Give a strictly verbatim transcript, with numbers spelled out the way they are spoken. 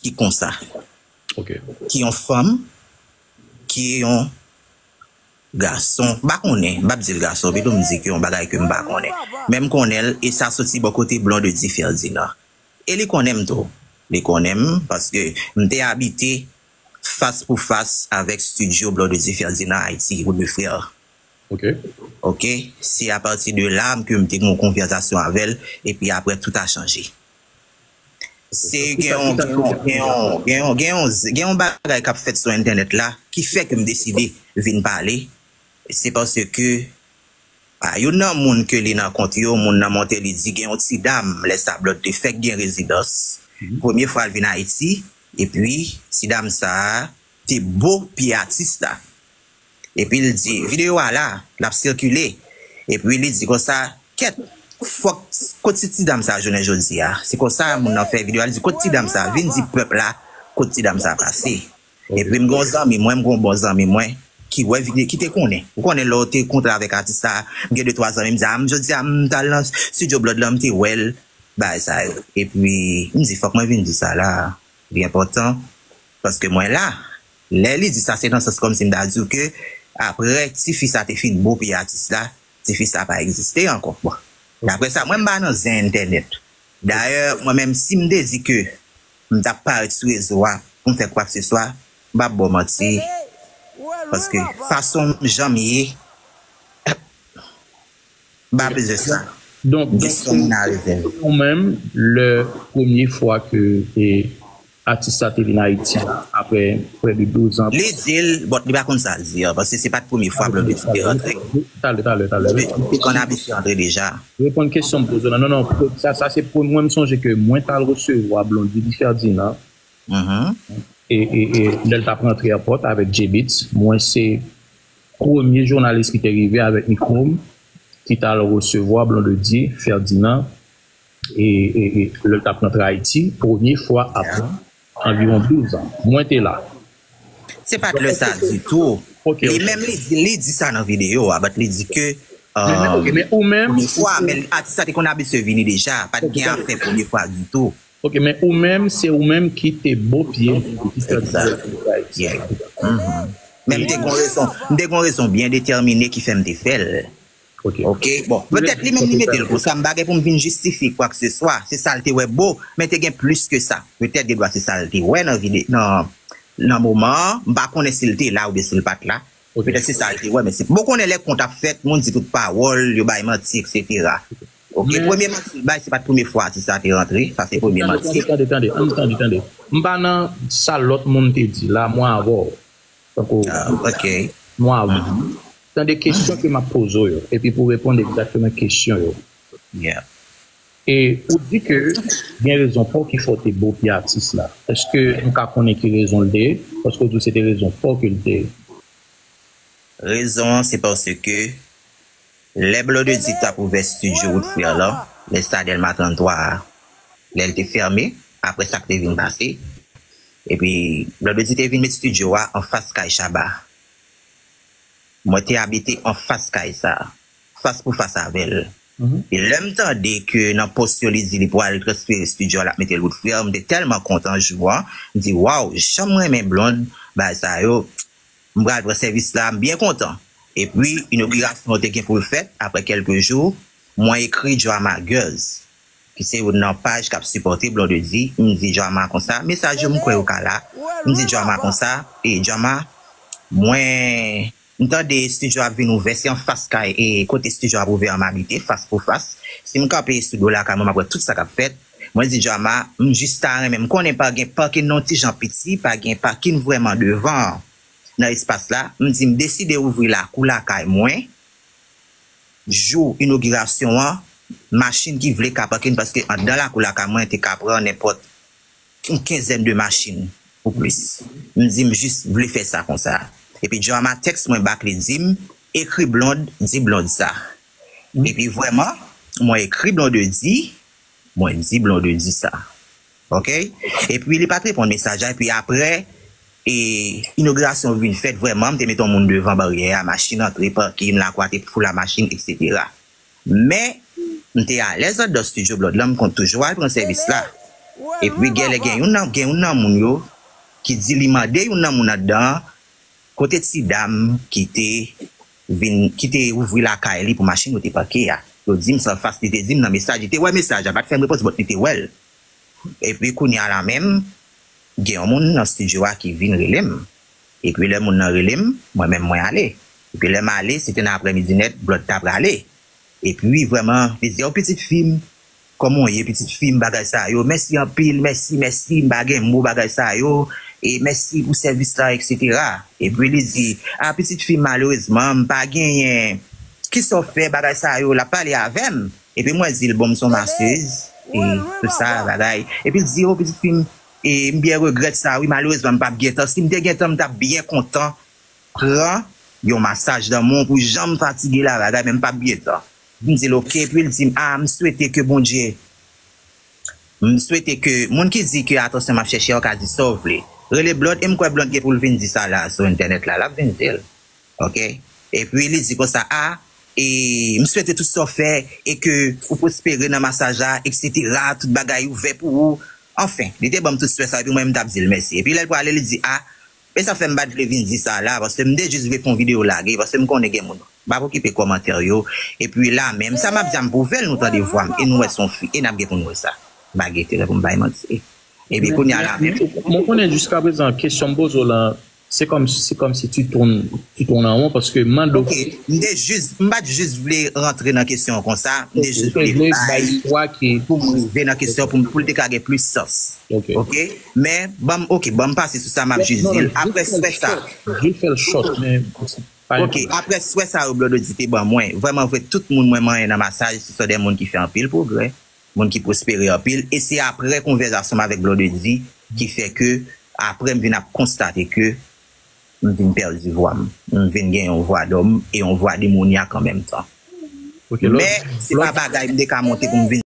ki konsa, Ok. ki yon fanm, ki yon gason, m pa konnen, m p ap di l gason, pito m di ki yon bagay ke m pa konnen. Men m konnen l, e sa soti bò kote Blondedy Ferdinand. E li konnen m tou. Li konnen m, paske m te abite fas pou fas avèk studio Blondedy Ferdinand Ayiti, Route de Frères. Ok. Ok, se apati de la ke m te gen yon konvèsasyon avè l, epi apre tout a chanje. Se gen yon, gen yon, gen yon, gen yon, gen yon, gen yon bagay k ap fèt sou entènèt la ki fè ke m deside vin pale. Se paske a, youn nan moun ke li nan kont yo, moun nan monte li di gen yon ti dam, lè sa Blondedy te fèk gen rezidans. Premye fwa l vin Ayiti, epi ti dam sa a te bo pye atis la. Epi l di, videyo a la, l ap sikile. Epi li di konsa, kèt, fòk, kot ti ti dam sa a jounen jodi a? Se konsa moun nan fè videyo a, li di, kot ti dam sa a? Vin di pèp la, kot ti dam sa a pase. Epi m gen yon zanmi mwen, m gen yon bon zanmi mwen, ki wè videyo, ki te konnen. Ou konnen lè w te kontre avèk atis sa a, m gen de twa zanmi, m di, a, m, jodi a, m t al nan studio Blondedy la, m te wè l, bagay sa yo. Epi, m di, fòk mwen vin di sa la, li enpòtan, paske mwen la. Lè li di sa, se nan sans kòmsi m ta di w ke, apre tifi sa te fin bo pye atis la, tifi sa pa egziste ankò. Bon. Daprè sa, mwen m pa nan zen entènèt. Dayè, mwen menm, si m te di ke m t ap parèt sou rezo a pou m fè kwakeseswa, m p ap ba w manti. Paske fason m jan m ye, m pa bezwen sa. Donk, donk, ou menm, lè premye fwa ke e, atis sa te vin Ayiti apre prè de douz an. Li di l, but li pa konn sa l di an, paske se pa t premye fwa Blondedy te rantre. Talè, talè, talè. Li te konn abitye antre deja. Reponn kesyon m poze w la. Non, non, sa, sa se pou mwen, m sonje ke mwen t al resevwa Blondedy Ferdinand. E, e, e lè l t ap rantre èpòt avèk J-Beatz, mwen se premye jounalis ki te rive avèk mikwo m, ki t al resevwa Blondedy Ferdinand, e, e, e lè l t ap rantre Ayiti, premye fwa apre anviwon douz an. Mwen te la. Se pa t lè sa ditou. Li menm, li, li di sa nan videyo a, but li di ke premye fwa, men atis sa te konn abitye vini deja, pa t gen afè premye fwa ditou. Ok, men ou menm, se ou menm ki te bo pye. Men m te gon rezon, m te gon rezon byen detèmine ki fè m te fè l. Ok, bon, petèt li menm li mete l konsa, m pa gen pou m vin jistifye kwakeseswa, se sa l te wè bo, men te gen plis ke sa. Petèt gen dwa se sa l te wè nan vide, nan, nan moman an, m pa konnen si l te la oubyen si l pa t la. Petèt se sa l te wè, men se, bon, konnen lè kont ap fèt, moun di tout pawòl, yo bay manti, etsetera. Ok, premye manti l bay, se pa t premye fwa atis sa te rantre, sa se premye manti. Tande, tande, tande, tande, tande. M pa nan sa lòt moun te di la, mwen avè w. Tankou, ah, ok. Mwen avè w. Tande kesyon ke m ap poze w yo, epi pou w reponn egzakteman kesyon yo. Yeah. E ou di ke gen rezon pa w ki fè w te bo pye atis la. Èske nou ka konnen ki rezon l te ye? Paske w di w se te rezon pa w ke l te ye. Rezon an, se paske lè Blondedy t ap ouvè studio Route Frères lan, lè sa Dèlma tranntwa a, lè l te fèmen, apre sa k te vin pase, epi Blondedy te vin met studio a anfas kay Shabba. Mwen te abite anfas kay sa, fas pou fas avè l. E lè m tande ke nan pòs yo li di li pral transfere studio a, l ap mete l Route Frères, m te tèlman kontan jou an, m di, waw, jan m renmen Blonde, bagay sa yo, m pral pran sèvis la, m byen kontan. Epi, inogirasyon an te gen pou l fèt, apre kèlke jou, mwen ekri Drama Girls, ki se youn nan paj k ap sipòte Blondedy, m di Drama konsa, mesaj yo m kwè yo ka la, m di Drama konsa, e Drama, mwen, m tande studio ap vin ouvè, se anfas kay, e kote studio ap ouvè an m abite, fas pou fas, si m kanpe sou do lakay mwen, m ap wè tout sa k ap fèt, mwen di Drama, m jis ta renmen, m konnen pa gen pakin nan yon ti jan piti, pa gen pakin vrèman devan an. Nan espas la, m di m deside ouvri lakou lakay mwen. Jou inogirasyon an, machin ki vle ka pakin, paske anndan lakou lakay mwen te ka pran nenpòt yon kenzèn de machin ou plis. M di m jis vle fè sa konsa. Epi Drama tèks mwen bak, li di m, ekri Blonde, di Blonde sa. Epi vrèman, mwen ekri Blondedy, mwen di Blondedy sa. Ok? Epi li pa t reponn mesaj la. Epi apre, e, inogirasyon vin fèt vrèman, m te met yon moun devan baryè a, machin antre, pakin, lakou a te foul a machin, etsetera. Men, m te alèz anndan studio Blonde lan, m konn toujou al pran sèvis la. Epi genlè gen youn nan, gen youn nan moun yo ki di li mande youn nan moun anndan an kote ti dam ki te vin, ki te ouvri lakay li pou machin yo te pake a. Yo di m sa anfas, li te di m nan mesaj, li te wè mesaj la, pa t fè m repons, but li te wè l. Epi kounye a la menm, gen yon moun nan estidyo a ki vin rele m. Epi lè moun nan rele m, mwen menm mwen ale. Epi lè m ale, se te nan aprèmidi nèt, Blood ta prale. Epi vrèman, li di, "O pitit fi m, kòman w ye, pitit fi m, bagay sa yo? Mèsi anpil, mèsi, mèsi, m pa gen mo, bagay sa yo. E mèsi pou sèvis la, etsetera." Epi li di, "A, pitit fi m, malerezman, m pa genyen. Kisa w fè, bagay sa yo?" L ap pale avè m. Epi mwen di l, "Bon, m se yon masez, e tout sa, bagay." Epi l di, "O, pitit fi m, e m byen regrèt sa, wi, malerezman, m p ap gen tan. Si m te gen tan, m t ap byen kontan pran yon masaj nan men w pou jan m fatige la, bagay, men m p ap gen tan." M di l, "Oke." Epi l di m, "A, m swete ke Bondye, m swete ke," moun ki di ke atansyon m ap chèche a, w ka di sa w vle. Rele Blood, e m kwè Blood gen pou l vin di sa la sou entènèt la, l ap vin di l. Oke? Epi li di konsa, "A, e m swete tout sa w fè, e ke ou pwospere nan masaj la, etsetera, tout bagay ouvè pou ou." Anfen, li te ban m tout swè sa, epi mwen, m t ap di l mèsi. Epi lè l prale, li di, "A, e sa fè m pa t vle vin di sa la, paske m te jis vle fè yon videyo lage, paske m konnen gen moun." M p ap okipe kòmantè yo. Epi la menm, sa m ap di a, m pwouve l, nou tande vwa m, e nou wè se yon fi, e n ap gen pou n wè sa. M pa gen enterè pou m bay manti. Epi kounye a la menm. Mwen konnen jiskaprezan, kesyon m poze w lan, se kòm, se kòmsi tu tournes, tu tournes en rond, paske m mande w. Oke, m te jis, m pa t jis vle rantre nan kesyon an konsa, m te jis vle bay, pou m rive nan kesyon, pou m, pou l te ka gen plis sans. Oke? Men, ban m, oke, ban m pase sou sa, m ap jis di l. Apre swè sa. Jis fè l short, men. Oke, apre swè sa yo Blondedy te ban mwen, vrèman vre, tout moun mwen manyen nan masaj, se sont des moun ki fè anpil pwogrè, moun ki pwospere anpil, e se apre konvèsasyon m avèk Blondedy ki fè ke apre m vin ap konstate ke m vin pèdi vwa m, m vin gen yon vwa dòm e yon vwa demonyak an menm tan. Men se pa bagay m te ka monte pou m vin